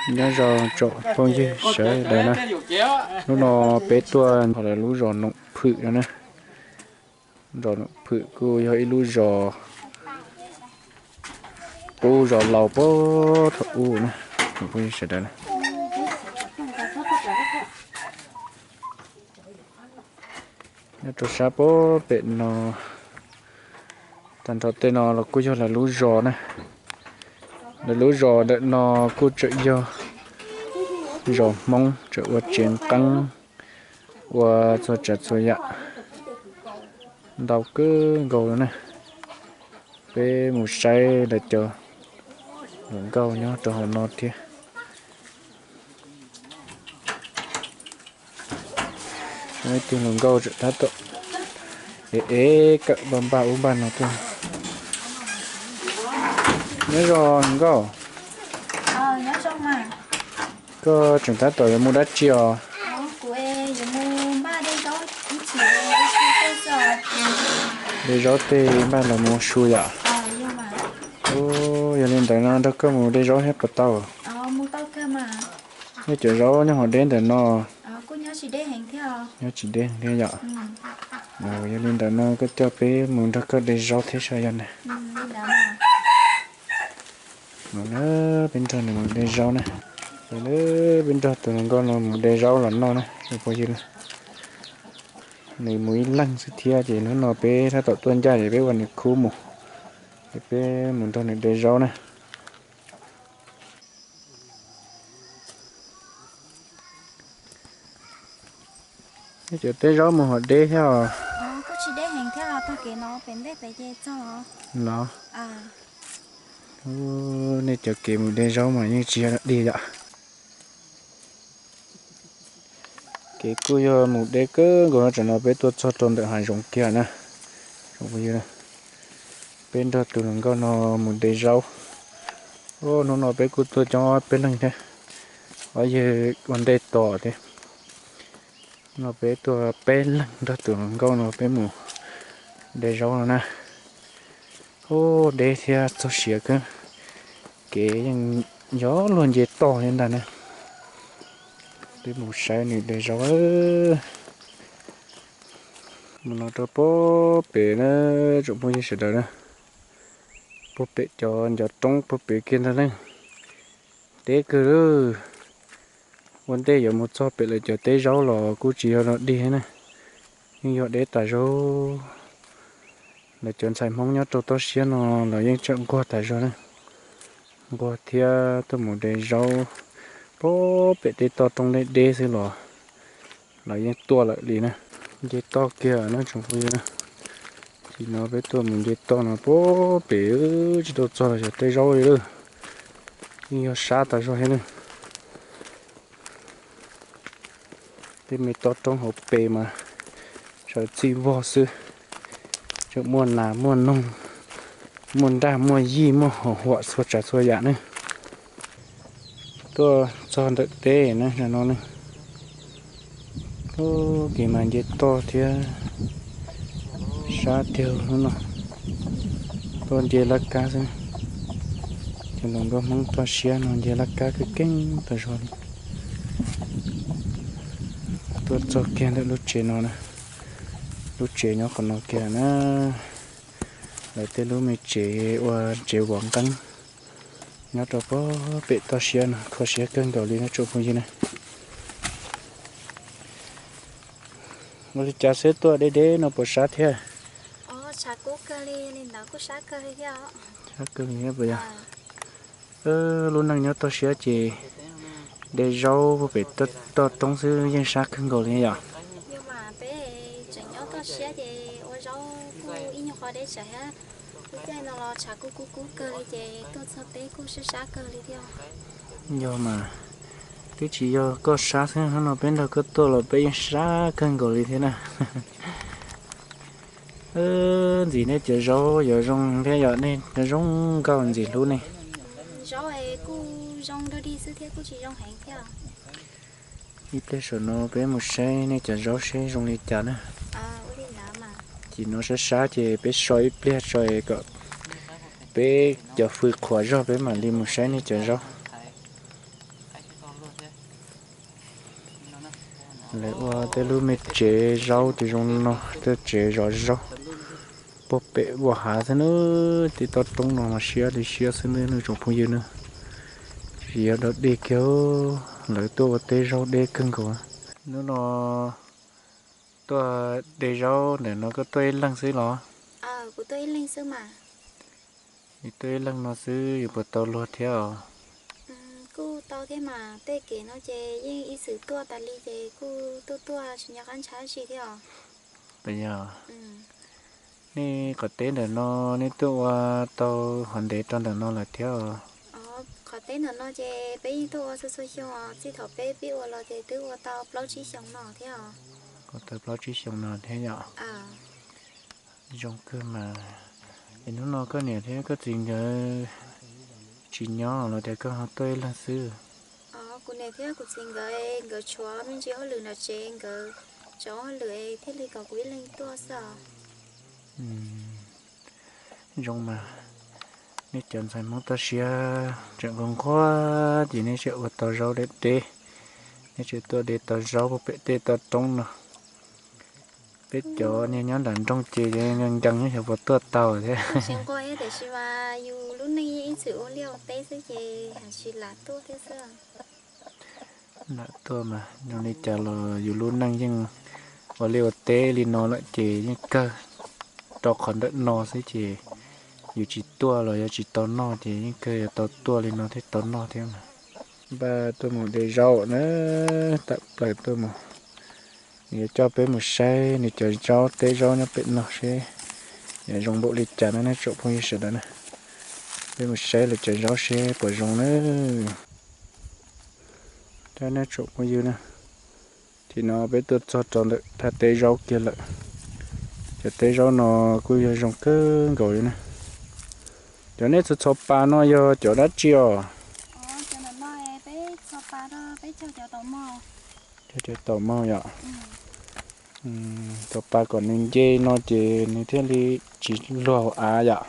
Nyob zoo tsoom phooj ywg sawv daws na, hnub no peb tuaj lawv lub zos Noom Phwm no na. Zos Noom Phwm kuj yog ib lub zos qub zos laus puag thaum ub na, tsoom phooj ywg sawv daws na. Nyob rau sab puag pem no, tag nrho tej no los kuj yog lawv lub zos na. Lawv lub zos ntawm no kuj tseem yog zos Hmoob tseem ua tsev nqeeb, ua txhua tsav txhua yam ntau kawg nkaus li na. Peb mus saib lawv cov hluas nkauj nyob rau hauv no thiab. Ib tug hluas nkauj tseem tab tom ev ev kawm npaj npaj ub npaj no tuaj. Nyob zoo hluas nkauj, koj tseem tab tom yuav mus dab tsi os? De zaub tej npaj los mus su yom? Yog li ntawd no nrog koj mus de zaub thiab puas tau? Nej cov zaub nyob hauv deb ntawm no. Nyob tsis deb thiab yom? Yog li ntawd no koj coj peb mus nrog koj de zaub thiab saib yog na. Mus na, peb nrog nws mus de zaub na. Peb nrog tus hluas nkauj no mus de zaub los noj na tsoom phooj ywg na. Nws mus ib leeg xwb thiab ces hnub no peb tab tom tuaj ncaj ces peb ua nws khub mus, ces peb mus nrog nws de zaub na. Nej cov de zaub mus hauv deb thiab os? Los, nej cov kev mus de zaub mas yeej tsis yog dig yom. Kev kuj yog mus deb kawg nkaus no, tsam no peb tuaj txog rau ntawm hav zoov kiag na. Peb nrog tus hluas nkauj no mus de zaub. Hnub no peb kuj tuaj coob ob peb leeg thiab, ob yawg ua ntej tos thiab. No peb tuaj peb leeg nrog tus hluas nkauj no peb mus de zaub no na. Ub, deb thiab txog siav kawg, kev yeej yog luag nce toj thiab ntag na. Peb mus saib nws de zaub. Mus no rau puag pem na, tsoom phooj ywg sawv daws na, puag pem cov ncov roob puag pem kiag ntag na. Deb kawg lawm. Ua ntej yuav mus txog pem lawv cov teb zaub los kuj tsis yog los dig na, yeej yog deb tas zog. Lawv cov ntxhais Hmoob nyob rau toj siab no los yeej tseem nquag tas zog na, nquag thiab tuaj mus de zaub puag pem tej toj roob deb deb xwb los lawv yeej tuaj lawm li na. Nce toj kiag na tsoom phooj ywg na. Tim no peb tuaj mus nce toj no puag pem tsis tau txog los cov teb zaub li lawm, yeej yog sab tas zog thiab na. Tej me toj roob hauv pes mas sawv txij vog xwb, tseem muaj nas muaj noog, muaj nraj muaj yij muaj hom huam txhua tsav txhua yam ne. Tuaj txog ntawm teb na no ne, kev mas nce toj thiab sab tiag hnub no. Tuaj nce laj kab xwb, cov hluas nkauj Hmoob toj siab no nce laj kab keej keej tas zog li. Tuaj txog kiag ntawm lub tsev no na, lub tsev nyob qhov no kiag na. Lawv tej lub me tsev ua tsev vov nqeeb nyob rau puag pem toj siab no, kho siab kawg nkaus li no tsoom phooj ywg na. Ua li cas xwb tuaj deb deb no puas sab thiab? Sab kawg li thiab puas yog? Lub neej nyob toj siab ces de zaub puag pem toj roob xwb yeej sab kawg nkaus li yom. Yog mas, peb tseem nyob toj siab ces ua zaub kuj ib nyuag qhov deb tsawv thiab. Lub caij no los tshav kuj kub kub kawg li ces tuaj txog teb kuj sab sab kawg li thiab. Yog mas, twb tsis yog koj sab xwb, hnub no peb nrog koj tuaj los peb yeej sab kawg nkaus li thiab na. Ntxim nej cov zaub yuav zoo thiab yom, nej zoo nkauj ntxim hlub ne. Ib pliag saum no peb mus saib nej cov zaub seb zoo li cas na. Tim no sab sab ces peb so ib pliag tso es kom peb cov fws qhuav zog peb mam li mus saib nej cov zaub. Lawv ua tej lub me tsev zaub ces zoo li no, tej tsev zov zaub puag pem vaj hav xwb na, tej toj roob no mas siab li siab xwb nawb tsoom phooj ywg na. Tsis yog dog dig kiag, lawv tuaj ua teb zaub deb kawg nkaus. Hnub no tuaj de zaub ntawm no koj tuaj ib leeg xwb los? Kuv tuaj ib leeg xwb mas. Tuaj ib leeg no xwb yuav puas tau luag thiab os? Kuj tau thiab mas, tej kev no ces yeej ib txwm tuaj tas li ces kuj tuaj tuaj tsis nco qab ntshaib dab tsi thiab os. Puas yog? Nej qhov teb ntawm no nej tuaj ua tau hov ntev rau ntawm no lawm thiab os? Qhov teb ntawm no ces peb yeej tuaj ua txhua txhua xyoo os, txij thaum peb pib ua los ces twb ua tau plaub tsib xyoo no thiab os. Ua tau plaub tsib xyoo no thiab yom? Zoo kawg mas. Es hnub no koj niam thiab koj txiv nkawd tsis nyob los tias koj ho tuaj ib leeg xwb? Kuv niam thiab kuv txiv nkawd, nkawd tshuav me ntsis hauj lwm nram tsev, nkawd tsav hauj lwm thiaj li kom kuv ib leeg tuaj xwb os. Zoo mas, nej cov ntxhais Hmoob toj siab tseem nquag nquag ces nej tseem ua tau zaub deb deb, nej tseem tuaj de tau zaub puag pem tej toj roob no. Peb cov niag nyob nram nroog ces nkees nkees xyov puas tuaj tau thiab. Tsis nquag tiam sis mas yus lub neej yeej ib txwm ua liaj ua teb xwb ces hais tsis lam tuaj thiab xwb. Lam tuaj mas zoo li cas los yus lub neej yeej ua liaj ua teb li no lawm ces yeej kawg rau qhov ntawm no xwb ces yus tsis tuaj los yuav tsis tau noj ces yeej kawg yuav tau tuaj li no thiaj tau noj thiab mas. Npaj tuaj mus de zaub na, tawm plaws tuaj mus. Nws yuav coj peb mus saib nws cov zaub, teb zaub nyob pem no seb yuav zoo npaum li cas na tsoom phooj ywg sawv daws na. Peb mus saib lawv cov zaub seb puas zoo na. Thiab nej tsoom phooj ywg na, tim no peb tuaj txog rau ntawm thaj teb zaub kiag lawm. Cov teb zaub no kuj yog zoo kawg nkaus li na. Cov nej txhos txhos pas no yog cov dab tsi os? Cov taum mog yom. Cov pas kom nws nce no ces nws thiaj li tsis luag hauv av yom.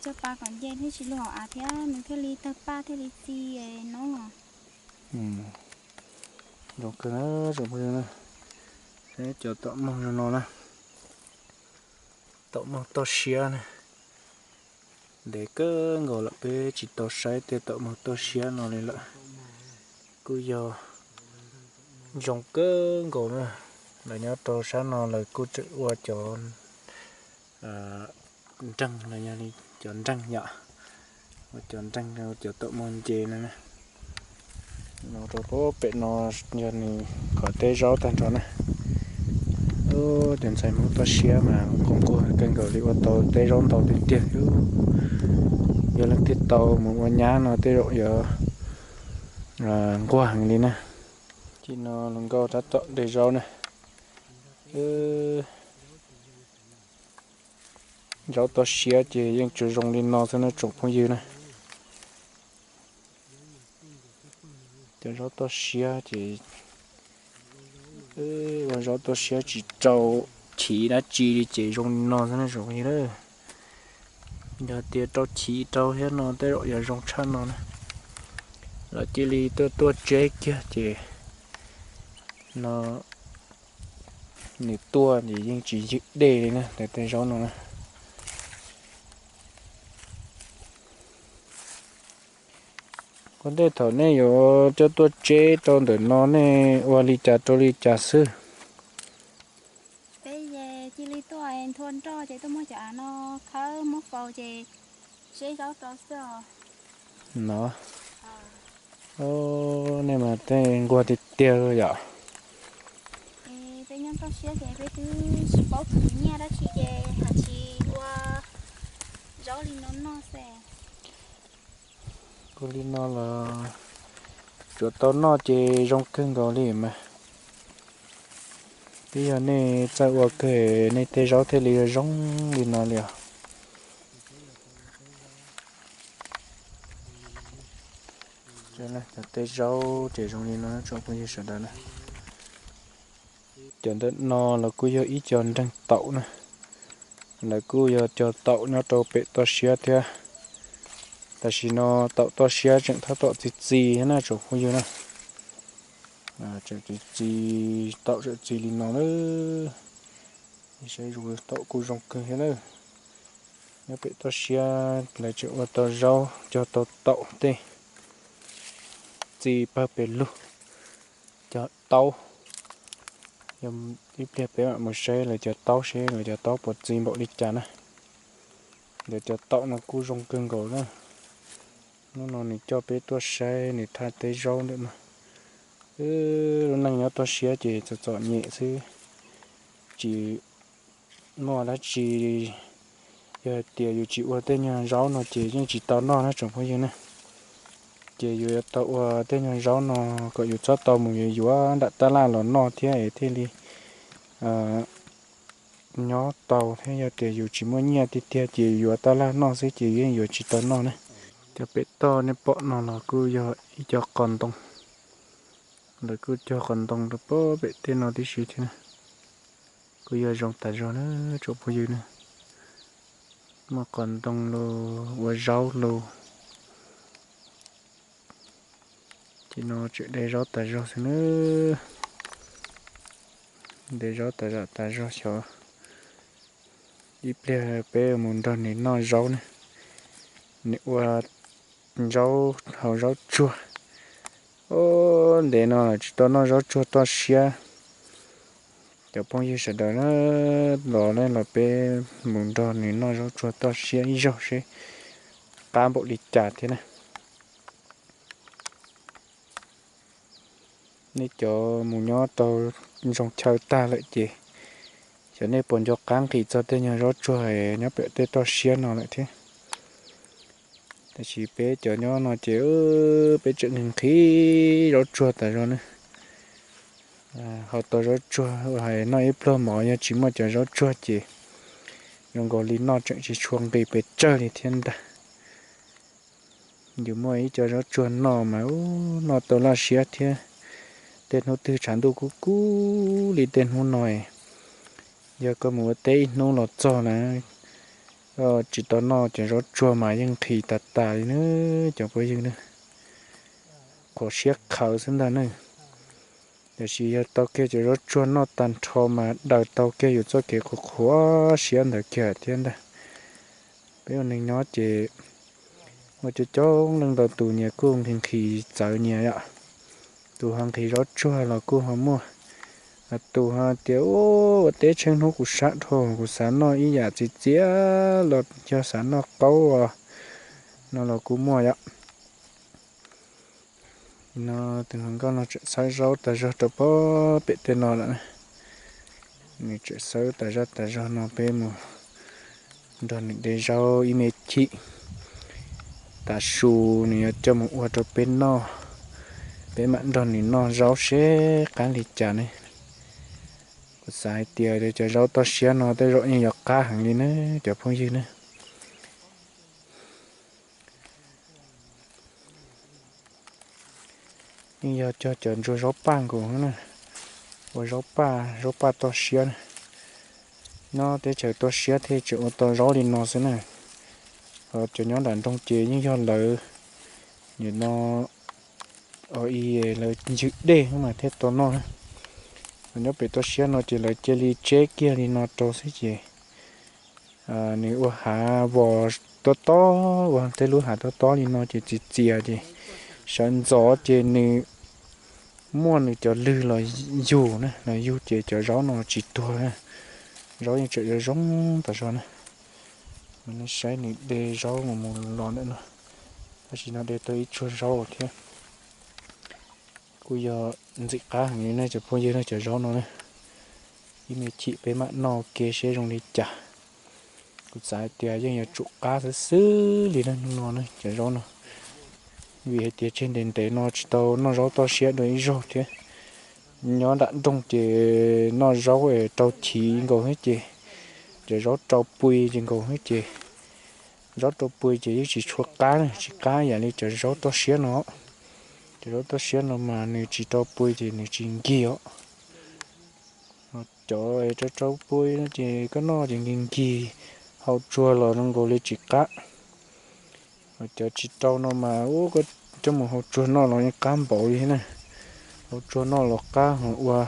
Cov pas kom nce thiaj tsis luag hauv av thiab nws thiaj li tawg paj thiaj li txi no. Zoo kawg na tsoom phooj ywg na. Saib cov taum mog zoo no na. Taum mog toj siab na. Ntev kawg nkaus lawm peb tsis tau saib tej taum mog toj siab no li lawm. Kuj yog zoo kawg nkaus na. Lawv nyob rau sab no lawv kuj tseem ua cov nreeg, cov nreeg yom, ua cov nreeg, cov taum mog nce no na. No rau pem no yog nws qhov teb zaub tag nrho na. Cov ntxhais Hmoob toj siab mas nquag nquag kawg nkaus li, ua tau teb zaub ntau tiag tiag. Yog leej twg tau mus ua nyab no tej zaum yuav nquag heev li na. Tim no hluas nkauj tab tom de zaub na. Zaub toj siab ces yeej tsuas zoo li no xwb na tsoom phooj ywg na. Cov zaub toj siab ces ua zaub toj siab tsis rau chiv dab tsi li ces zoo li no xwb na tsoom phooj ywg na. Yog tias rau chiv rau thiab no tej zaum yuav zoo tshaj no na. Lawv cia li tuaj tuaj tseb kiag ces no nws tuaj ces yeej tsis ywm dej li na tej zaub no na. Ua ntej thaum nej yuav coj tuaj tseb rau ntawm no nej ua li cas rau li cas xwb? Peb ces cia li tuaj nthua nroj ces tuaj muab cov av no khawb muab faus ces tseb zaub rau xwb os. No, nej mas tej nquag tiag tiag yom. Peb nyob toj siab ces peb twb tsis paub khwv nyiaj dab tsi ces hais tsis ua zaub li no noj xwb. Ua li no los tsuav tau noj ces zoo kawg nkaus li mas. Twb yog nej txawj ua kawg nej tej zaub thiaj li zoo li no li os. Cov tej zaub ces zoo li no tsoom phooj ywg sawv daws na. Cov ntawm no los kuj yog ib co nreeg taum na. Lawv kuj yog cog taum nyob rau pem toj siab thiab. Tam sim no taum toj siab tseem tab tom txi txiv thiab na tsoom phooj ywg na. Tseem txi, taum tseem txi li no na. Saib zoo, taum kuj zoo kawg thiab na. Nyob pem toj siab lawv tseem ua tau zaub cog tau taum tej, txi pawg pes lug, cog taub. Ib pliag peb mam mus saib lawv cov taub seb lawv cov taub puas txi npaum li cas na. Lawv cov taum no kuj zoo kawg nkaus na. Hnub no nws coj peb tuaj saib nws thaj teb zaub ntawm no. Lub neej nyob toj siab ces txom txom nyem xwb, tsis muaj dab tsi. Yog hais tias yus tsis ua tej nyuag zaub no ces yeej tsis tau noj na tsoom phooj ywg na. Ces yus yuav tau ua tej nyuag zaub no kom yus txhob tau mus yuav yuav nram tab laj los noj thiab es thiaj li nyob tau thiab. Yog tias yus tsis muaj nyiaj tiag tiag ces yuav tab laj noj xwb ces yeej yuav tsis tau noj na. Cov pem toj nej pom no los kuj yog ib co qos ntoo, lawv kuj cog qos ntoo rau pem tej no tib si thiab na. Kuj yog zoo tas zog na tsoom phooj ywg na. Muaj qos ntoo los ua zaub los. Ces no tseem de zaub tas zog xwb na. De zaub tas zam tas zog xyov ib pliag peb mus nrog nws noj zaub na. Nws ua zaub hau zaub tsuag. Ntev no tsis tau noj zaub tsuag toj siab. Cov phooj ywg sawv daws los, los peb mus nrog nws noj zaub tsuag toj siab ib zaug seb qab npaum li cas thiab na. Nej cov mus nyob tau zoo chaw tag lawm ces xyov nej puas nco qab nqis txog tej nyuag zaub tsuag nyob pem tej toj siab no lawm thiab. Tab sis peb cov nyob no ces peb tseem nqhis zaub tsuag tas zog na. Hau tau zaub tsuag hais noj ib pluag mov, yog tsis muaj cov zaub tsuag ces zoo nkaus li noj tseem tsis tshua nqis pes tsawg li thiab ntag. Yus muaj ib co zaub tsuag noj mas noj tau laj siab thiab. Tej hnub twg tshav ntuj kub kub li tej hnub no, yog koj mus ua teb ib hnub los txog na, tsis tau noj cov zaub tsuag mas yeej nqhis tas tas li na cov phooj ywg na. Qhuav siab qhawv xwb ntag na. Tiam sis yog tau kiag cov zaub tsuag noj tag nrho mas daws tau kiag yus txoj kev qhuav qhuav siab ntawd kiag thiab ntag. Peb ua neeg nyob ces muaj coob coob leej ntau tus nyias kuj nqhis nqhis txawv nyias yom. Tus ho nqhis zaub tsuag los kuj ho muaj, tus ho tias ua teb tsheej hnub kuv sab dhau kuv xav noj ib yam txias txias los yog xav noj qaub no los kuj muaj yom. No tus hluas nkauj no tseem xawb zaub tas zog rau pem tej no lawm. Nws tseem xawb tas zog tas zog no peb mus nrog nws de zaub ib me chim. Tav su nws yuav coj mus ua rau peb noj, peb mam nrog nws noj zaub seb qab li cas ne. Kuv xav hais tias cov zaub toj siab no tej zaum yeej yuav qab heev li na cov phooj ywg na. Yeej yog cog cov ntsuag zaub paj nkaus na, ua zaub paj, zaub paj toj siab na. Nyob teb chaws toj siab thiaj tseem ua tau zaub li no xwb na. Ho cov nyob nram nroog ces yeej yog lawv, nim no lawv ncig dej mas thiaj tau noj na. Nyob pem toj siab no ces lawv cia li tseb kiag li no rau xwb ces nws ua hav vos tob tob, ua tej lub hav tob tob li no ces txias txias ces sawv ntxov ces nws muaj nws cov lwg los yug na, los yug ces cov zaub no tsis tuag na. Zaub yeej tseem zoo zoo tas zog na. Saib nws de zaub mus mus los ntawm no, tab sis no de tau ib tsuag zaub thiab. Kuj yog ntxim qab heev li na cov phooj ywg na cov zaub no na. Ib me chim peb mam noj ke seb zoo li cas. Kuv xav hais tias yeej yuav tsum qab xwb xwb li na hnub no na cov zaub no. Vim hais tias tseg ntev ntev no tsis tau noj zaub toj siab dua ib zaug thiab. Nyob nram nroog ces noj zaub es rau chiv nkaus thiab ces, cov zaub rau pui ces nkaus thiab ces, zaub rau pui ces yeej tsis tshua qab, tsis qab yam li cov zaub toj siab no. Cov zaub toj siab no mas nws tsis rau pui ces nws tsis nkig os. Cov rau rau pui no ces koj noj ces nkig nkig, hau tsuag los zoo nkaus li tsis qab. Cov tsis rau no mas ub, koj coj mus hau tsuag noj los yeej qab npaum li na. Hau tsuag noj los qab ho ua,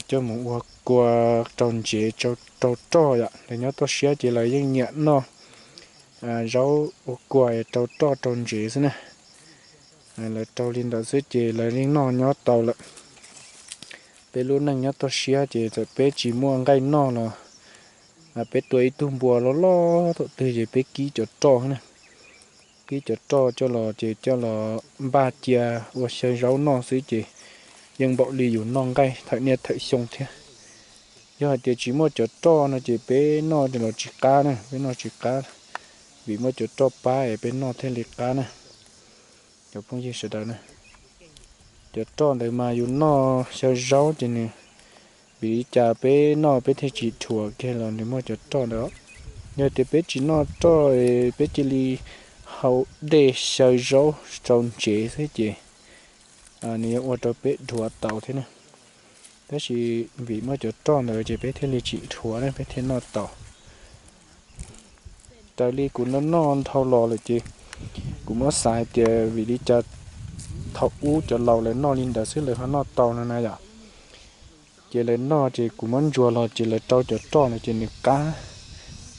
coj mus ua kua rau ntsev rau roj yom. Lawv nyob toj siab ces lawv yeej nyiam noj zaub ua kua rau roj rau ntsev xwb na. Lawv rau li ntawd xwb ces lawv yeej noj nyob tau lawm. Peb lub neej nyob toj siab ces txawm peb tsis muaj nqaij noj los peb tua ib tug npua loj loj thaum twg ces peb kib cov roj na. Kib cov roj coj los ces coj los npaj cia ua xyaw zaub noj xwb ces yeej npaum li yus noj nqaij thawm niaj thawm xyoo thiab. Yog hais tias tsis muaj cov roj no ces peb noj los tsis qab na, peb noj tsis qab, vim muaj cov roj pab es peb noj thiaj li qab na. Cov phooj ywg sawv daws na, cov roj ntawd mas yus noj xyaw zaub ces nws, vim li cas peb noj peb thiaj tsis dhuav kiag los nws muaj cov roj ntawd. Yog tias peb tsis noj roj, peb cia li hau dej xyaw zaub rau ntsev xwb ces nws yuav ua rau peb dhuav tau thiab na. Tab sis vim muaj cov roj ntawd ces peb thiaj li tsis dhuav na, peb thiaj noj tau. Raws li kuv noj noj dhau los lawm ces kuv muab xav hais tias vim li cas thaum ub cov laus lawv noj li ntawd xwb lawv ho noj tau no na yom. Ces lawv noj ces kuv muab ntsuas los ces lawv rau cov roj ntawd ces nws qab,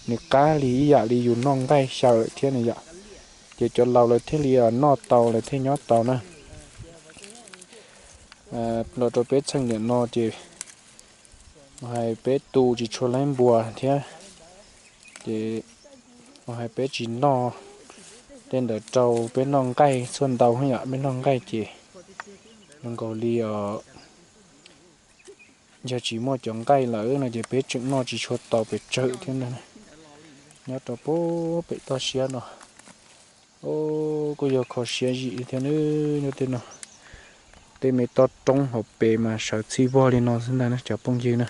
nws qab li ib yam li yus noj nqaij xyaw thiab na yom. Ces cov laus lawv thiaj li noj tau lawv thiaj nyob tau na. Los rau peb txheej niam no ces ua hais peb tu tsis tshua laib npua thiab, ces ua hais peb tsis noj tej ntawd rau, peb noj nqaij txhua ntau yom, peb noj nqaij ces zoo nkaus li os, yog tsis muaj cov nqaij lawm no ces peb tseem noj tsis tshua tau pes tsawg thiab ntag. Nyob rau pem toj siab no, kuj yog kho siab zim li thiab nyob tej no. Tej me toj roob hauv pes mas sawv txhij vog li no xwb ntag na cov phooj ywg na.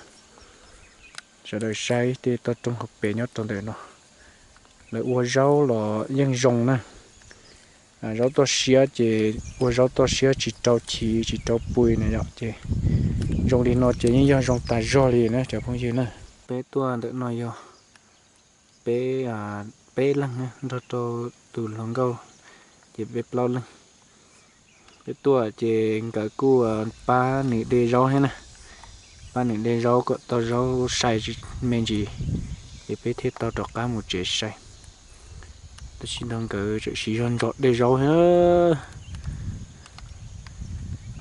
Sawv daws saib tej toj roob hauv pes nyob rau ntawm no, lawv ua zaub los yeej zoo na. Zaub toj siab ces ua zaub toj siab tsis rau chiv tsis rau pui na yom, ces zoo li no ces yeej yog zoo tas zog li na cov phooj ywg na. Peb tuaj ntawm no yog peb, peb leeg nrog rau tus hluas nkauj ces peb plaub leeg. Peb tuaj ces nkawd kuj pab nws de zaub thiab na, pab nws de zaub kom tau zaub sai me ntsis, ces peb thiaj tau rov qab mus tsev sai. Tab sis nrog nkawd tseem siv zog ntsos de zaub thiab.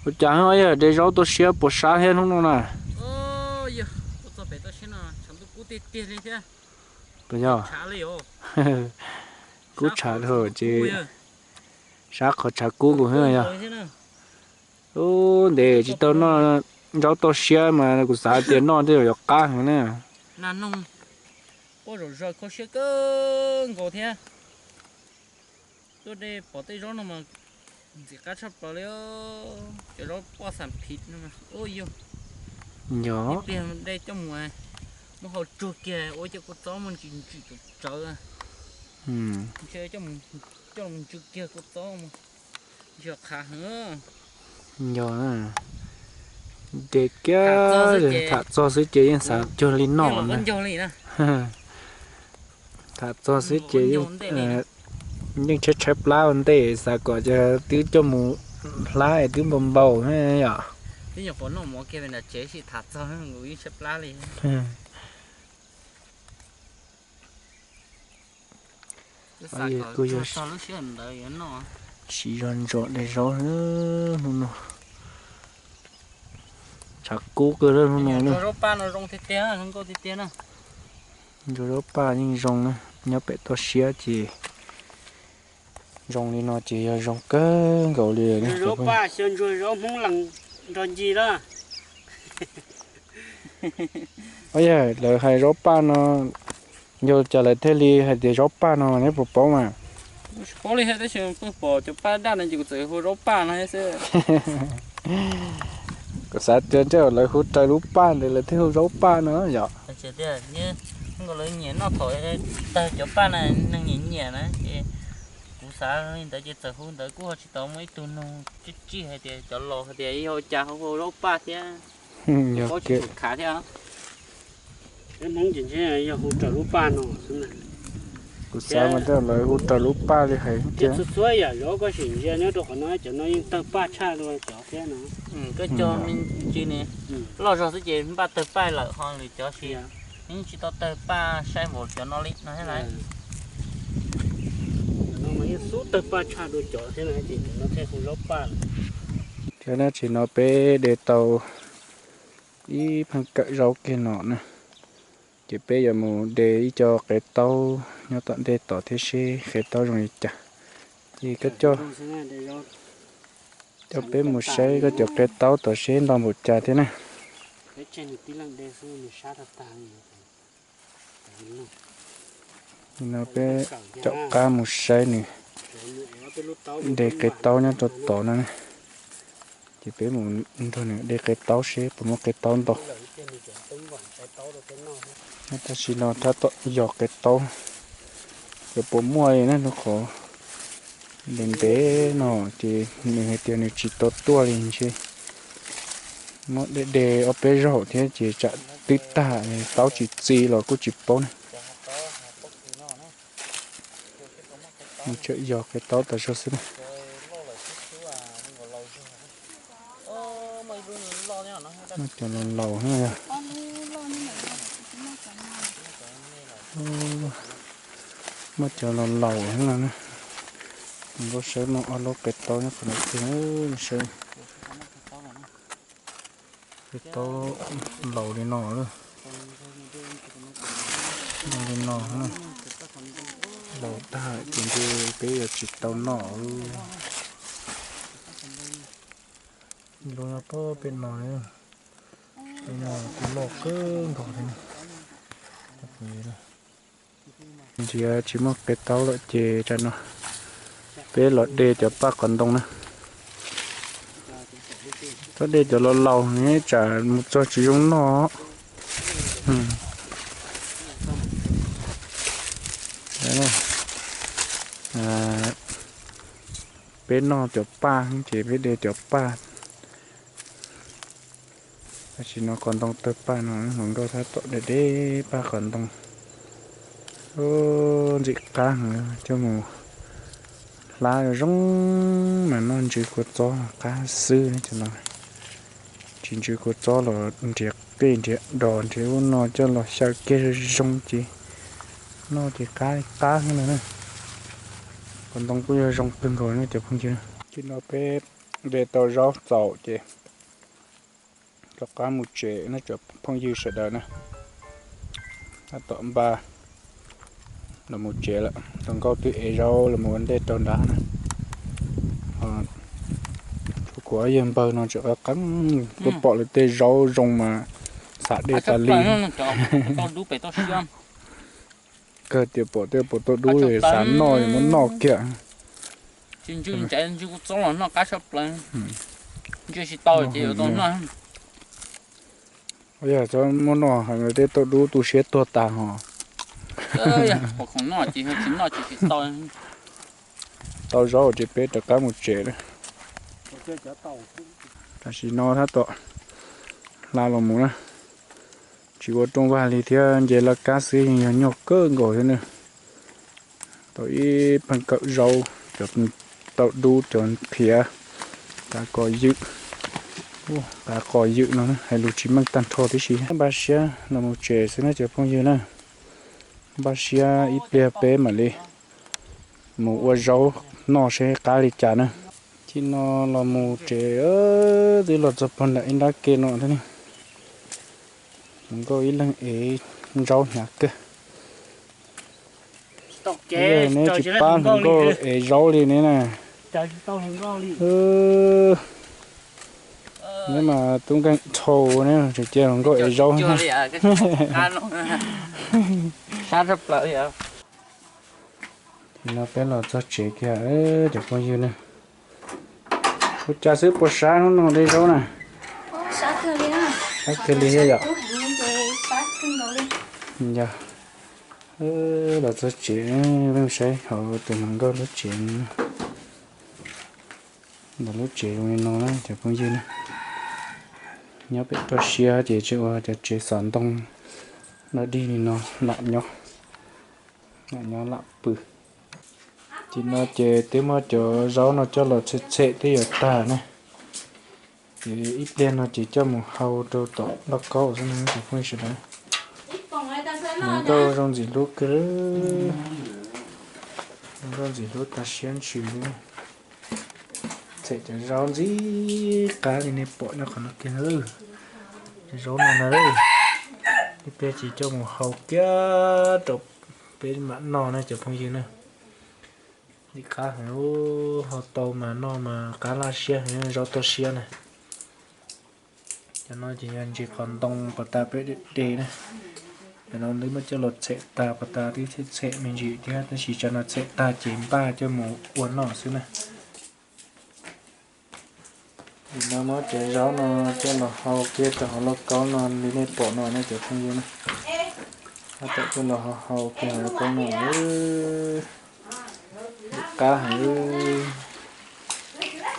Ua cas yog de zaub toj siab puas sab thiab hnub no na? Puas yog? Kub tshav dhau ces sab qhov tshav kub nkaus thiab yog. Ub, ntev tsis tau noj zaub toj siab mas kuv xav tias noj tej zaum yuav qab heev na. Nag noog quaj zom zaws kho siab kawg nkaus thiab. Tuaj de pom tej zaub no mas ntxim qab tshaj plaws li. Cov zaub poj xam phiv no mas ub yog, yog ib pliag de coj mus, muab hau tsuag kiag ua cov kua txob muaj ntsim ntsim tsawv tsawv. Ntshe coj mus ntsw kiag kua txob mus, ntsia qhav heev. Yog, de kiag tham txog xwb ces yeej xav cuag li noj na. Tham txog xwb ces yeej tshaib tshaib plab ua ntej, xav kom twb coj mus hlab es twb npau npau yom. Kuj yog siv zog ntsos de zaub hnub no. Tshav kub kawg hnub no. Ntsos zaub paj yeej zoo na, nyob pem toj siab ces zoo li no ces yog zoo kawg nkaus li. Zaub paj xyaw ntsuag zaub Hmoob lees nrog ncig lawm. Yog lawv hais zaub paj no, yog cas lawv thiaj li hais tias zaub paj no neb puas paub mas? Tsis paub li thiab, tab sis pheej pom cov paj daj no ces kuv txawm hu zaub paj no xwb. Kuv xav tias ntshe lawv hu raws lub paj ntawd lawv thiaj hu zaub paj no yom. Lawv nyiam noj thaum tawg cov paj na, neeg nyiam nyiam na ces kuv xav li ntawd ces txawm hu ntawd. Kuj ho tsis tau muaj ib tug nug tsib tsij hais tias cov laus hais tias yog ua cas hu hu zaub paj thiab, paub tsis tshua khav thiab. Peb Hmoob ces ntshe yog hu raws lub paj no xwb na. Kuv xav mas tej lawv hu raws lub paj li hais tiag. Txhua txhua yam zov koj sim ntsia nyob rau qhov no, cov no yeej tawg paj tshaj dua cov thiab no. Koj cog me ntsis ne, loj zog xwb ces npaj tawg paj lawm, ho lwm cov si yeej tsis tau tawg paj saib npaum cov no li no thiab lauj. Cov no mas yeej xub tawg paj tshaj dua cov thiab no ces cov no thiaj hu zaub paj. Thiab dab tsi no peb de tau ib pheej kawm zaub kiag no na, ces peb yuav mus de ib co qe taub nyob tom ntej tod thiab seb qe taub zoo li cas. Ces koj coj, coj peb mus saib koj cov qe taub tod seb ntau npaum cas thiab na. No peb caum qab mus saib nws de qe taub nyob rau tod no na. Ces peb mus nrog nws de qe taub seb puas muaj qe taub ntau. Tam sim no tab tom yog qe taub, yuav puas muaj li na, rau qhov ntev ntev no ces nws hais tias nws tsis tau tuaj li ntshe. Muab de de ob peb zaug thiab ces tsam twb tag, taub tsis txi los kuj tsis paub na. Nws tseem yog qe taub tas zog xwb na. Muaj cov laus laus na yog. Muaj cov laus laus na. Nkauj saib muaj ob lub qe taub nyob qhov no tiag, saib. Qe taub laus li no, li no, laus tag ces ntshe peb yuav tsis tau noj. Lub nyob pem no, pem no kuj loj kawg nkaus li. Ntshe tsis muaj qe taub lawm ces tsam no peb los de cov paj qos ntoo na. Txhob de cov laus laus ne tsam mus txog tsis zoo noj. Peb noj cov paj ces peb de cov paj. Tam sim no qos ntoo tawg paj no, hluas nkauj tab tom de de paj qos ntoo. Ntxim qab heev, coj mus hlab zoo mas noj ntsw kua txob qab xwb cov no. Tsis ntsw kua txob los nrhiav qij nrhiav dos nrhiav ub no coj los xyaw kiag zoo ces noj ces qab qab heev no na. Qos ntoo kuj yog zoo kawg nkaus na cov phooj ywg. Txij no peb de tau zaub txaus ces rov qab mus tsev na cov phooj ywg sawv daws na. Tab tom npaj los mus tsev lawm, hluas nkauj twb ev zaub los mus ua ntej rau nrad na. Tshuav kuv ob yawg npawg no tseem qab qeeb, tuaj pom lawv tej zaub zoo mas xav de tas li. Kawg tias pom tej puas tau dub xav noj muab noj kiag. Tsis ntsw ntsev ntsw kuv txob los noj qab tshaj plaws. Ntsw tsis tau ces yuav tau noj. Yog txhob muab noj heev tej tau dub tu siab tuag tas hos. Pom khoom noj ces yog tsis noj ces tsis tau. Tau zaub ces peb rov qab mus tsev na. Tam sim no tab tom hla los mus na, tsis ua rooj vag li thiab, nce laj kab xwb yeej yog nyuaj kawg nkaus thiab na. Tau ib pheej kawm zaub, cov tau dub, cov qhiav, qav qos ywm, qav qos ywm no hais lus tsis meej tag nrho tib si. Npaj siab los mus tsev xwb na cov phooj ywg na. Npaj siab ib pliag peb mam li mus ua zaub noj seb qab li cas na. Txij no los mus tsev, twb los txog puag nram ib nrab ke no thiab ne. Hluas nkauj ib leeg ev zaub hnyav kawg. Neb tsis pab hluas nkauj ev zaub li ne na. Neb mas tub nkeeg dhau ne, tseem cia hluas nkauj ev zaub. Ces no peb los txog tsev kiag cov phooj ywg na. Ua cas xwb puas sab hnub no de zaub na? Sab kawg li thiab yom? Yog. Los txog tsev, peb saib hauv tus hluas nkauj lub tsev. Ntawm lub tsev zoo li no na cov phooj ywg na. Nyob pem toj siab ces tseem ua cov tsev xov ntoo dog dig li no lam nyob. Nyob lam pw. Ces no ces twb muab cov zaub no coj los txhem txhem twb yuav tag na. Ces ib pliag no ces coj mus hau rau tom lauj kaub xwb na cov phooj ywg sawv daws. Hluas nkauj zoo ntxim hlub kawg, hluas nkauj ntxim hlub tag siab ntsws li. Txhem cov zaub ntxim qab li nej pom nyob qhov no kiag na. Cov zaub no na, ib pliag ces coj mus hau kiag rau peb mam noj na cov phooj ywg na. Ntxim qab heev, hau tau mas noj mas qab laj siab heev, zaub toj siab na. Cov no ces yog ntsis qos ntoo pas tas peb de de na. Cov no twb muab coj los txhem tag pas tas twb txhem txhem me ntsis thiab tab sis cov no txhem tag ces npaj coj mus ua noj xwb na. Ces no muab cov zaub no coj los hau kiag rau hauv lauj kaub no li nej pom no na cov phooj ywg na. Tab tom coj los hau hau kiag hauv lauj kaub no. Ntxim qab heev,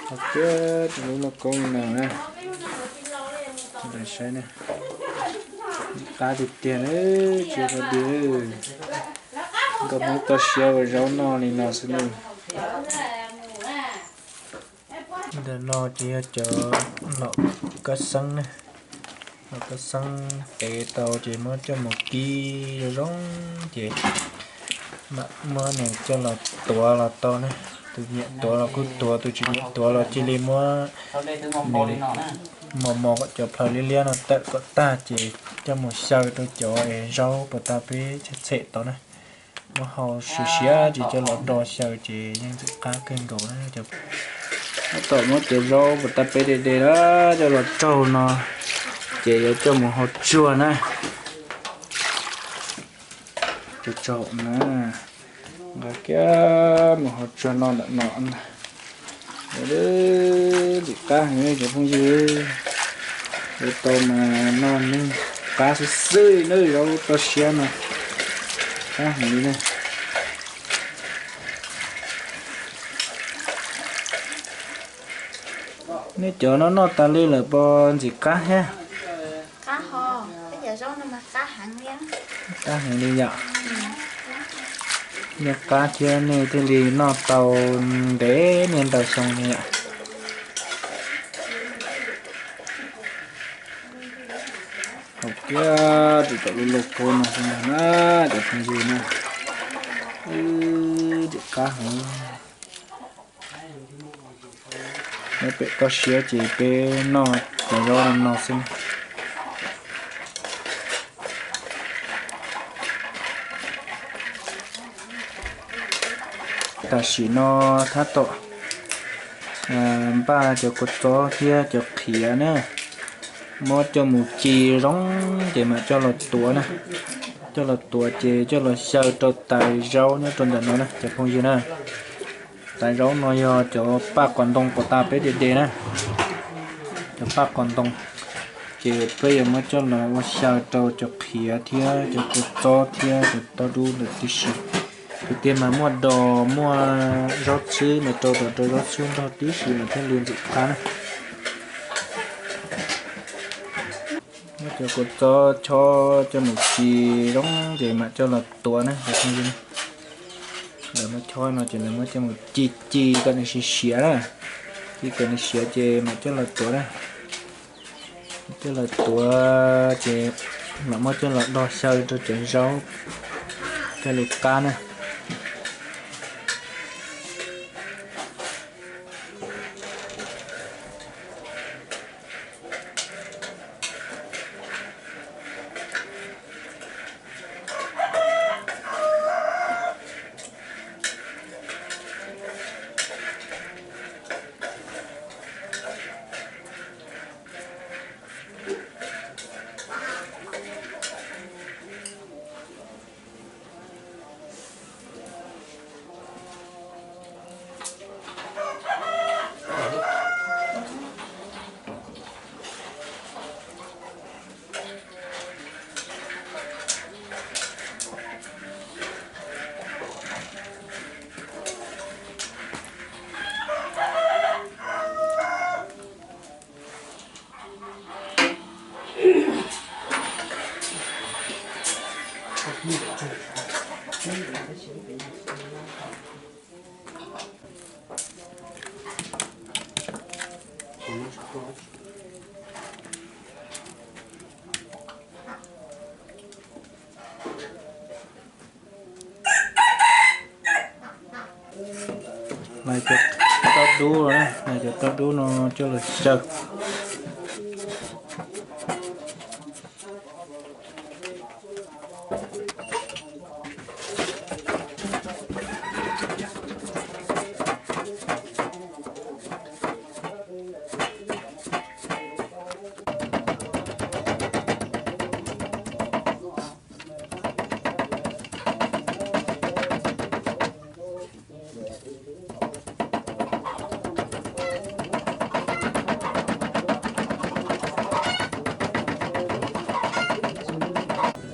hau kiag rau lub lauj kaub no na. Sawv daws saib na, ntxim qab tiag tiag na, tsis ua dua. Nkauj Hmoob toj siab ua zaub noj li no xwb na. Ntawm no ces yog cov nom kab xeeb na, nom kab xeeb tev tau ces muab coj mus kib zoo zoo ces mam muab nws coj los tuav los tau na. Tus nyiam tuav los kuj tuav, tus tsis nyiam tuav los cia li muab nws mos mos kom cov plhaws liab liab no tawm kom tag ces coj mus xyaw rau cov zaub pas tas peb txhem txhem tau na. Muab hau siav siav ces coj los do xyaw ces yeej ntxim qab kawg nkaus na. Tab tom muab cov zaub pas tas peb de de na coj los raug no ces yuav coj mus hau tsuag na. Cov tsaug na, nqa kiag mus hau tsuag noj ntawm no ntag. Ntxim qab heev cov phooj ywg, ua tau mas noj neeg qab xwb xwb li na, zaub toj siab no qab heev li na. Nej cov no noj tas li lawm puas ntxim qab thiab? Qab heev li yom. Nej qab thiab nej thiaj li noj tau ntev niaj ntau xyoo li yom. Hau kiag rau tom lub lauj kaub no xwb na cov phooj ywg na. Ntxim qab heev. Nyob pem toj siab ces peb noj cov zaub no no xwb na. Tam sim no tab tom npaj cov kua txob thiab cov qhiav na, muab coj mus ci zoo ces mam coj los tuav na. Coj los tuav ces coj los xyaw rau tais zaub nyob rau ntawm no na cov phooj ywg na. Tais zaub no yog cov paj qos ntoo pas tas peb de de na, cov paj qos ntoo. Ces peb yuav muab coj los ua xyaw rau cov qhiav thiab cov kua txob thiab cov toj dub ntawd tib si. Tiag tiag mas muaj dos muaj zaub txhwb mas rau tom rau zaub txhwb nrog tib si mas thiaj li ntxim qab na. Muab cov kua txob chob coj mus ci zoo ces mam coj los tuav na cov phooj ywg. Lawv muab chob no ces lawv muab coj mus ci ci kom nws siav siav na, ci kom nws siav ces mam coj los tuav na. Coj los tuav ces mam muab coj los do xyaw rau cov zaub coj li qab na. Lais cov toj dub no na, lais cov toj dub no coj los xyaw.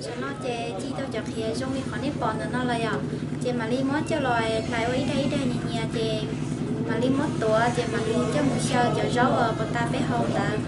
Tam no ces ci tau cov qhiav zoo li qhov nej pom ntawm no lawm yom, ces mam li muab coj los hlais ua ib daim ib daim nyias nyias, ces mam li muab tuav, ces mam li coj mus xyaw cov zaub uas puas tas peb hau ntawd.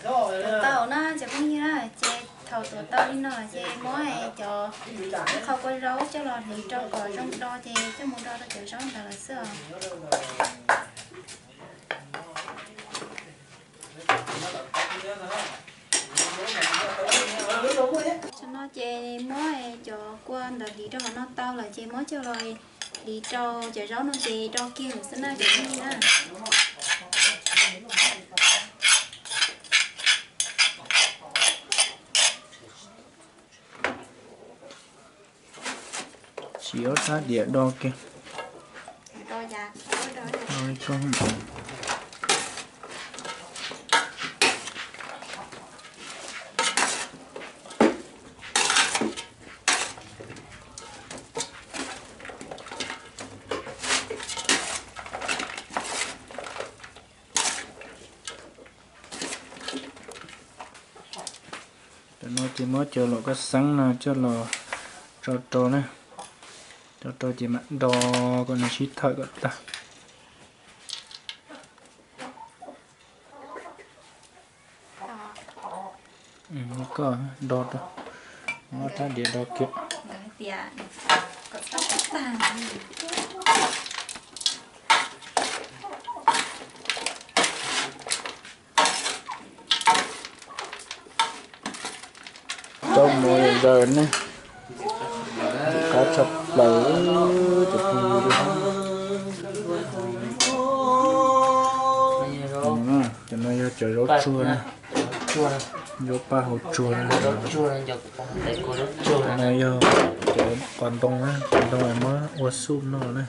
Tuav tau na cov phooj ywg na, ces thaum tuav tau li no ces muab cov ib qho kua zaub coj los hliv rau kom zoo do ces coj mus do rau cov zaub ntawd lawm xwb os. Tam no ces muab cov kua ntawd hliv rau hauv no tau lawm ces muab coj los hliv rau cov zaub no ces do kiag lawm xwb na cov phooj ywg na. Siv ob sab diav do kiag. Tam no ces muab cov los koj xeeb no coj los tso rau na, tso rau ces mam do kom nws sib thawm kom tag. Koj do rau, ob sab diav do kiag. Rau mus zaws ne, qab tshaj plaws cov phooj ywg. Cov no yog cov zaub tsuag na, zaub paj hauv tsuag. Cov no yog cov qos ntoo na, qos ntoo muab ua xuj noj na.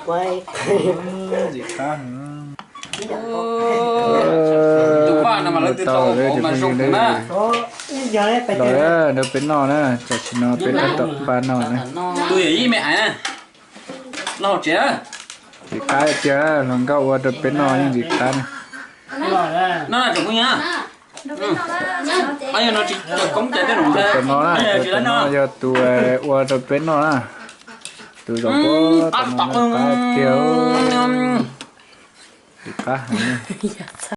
Ntxim qab heev. Los rau peb noj na, tam sim no peb tab tom pab noj na. Ntxim qab tiag, hluas nkauj ua rau peb noj yeej ntxim qab na. Tus no na, tus no yog tus ua rau peb noj na. Tus zaum pab, tus no qab tiag, ntxim qab heev.